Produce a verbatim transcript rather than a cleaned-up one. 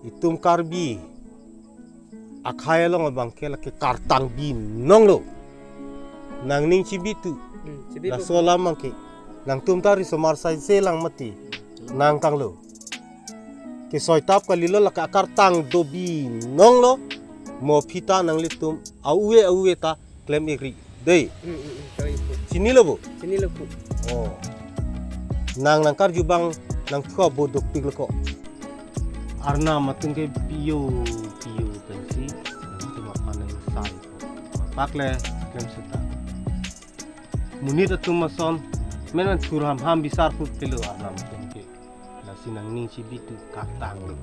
Itum Karbi akhei along abangke lake kartang binong lo. Nangning chibitu. Hmm, chibitu. Laso alam abangke nangtum ta risomar saise lang mati. Nangtanglo. Kesoitap kalilo, lake akartang do binong lo. Mo aphi ta nanglitum awe awe ta klem-ikri. Dei. Hmm, hmm, hmm. Sorry, Pu. Chinilo bo? Chinilo, Pu. Oh. Nang nangkarju abang nangthu abo dopiklo ko. Arnam atum ke piyo piyo pensi nangtum aphan nang sai ko. Pakle klem seta. Monit atum ason men an thur hamham bisar put pilo arnam atum ke. Lasi nangning chibitu kartang lo.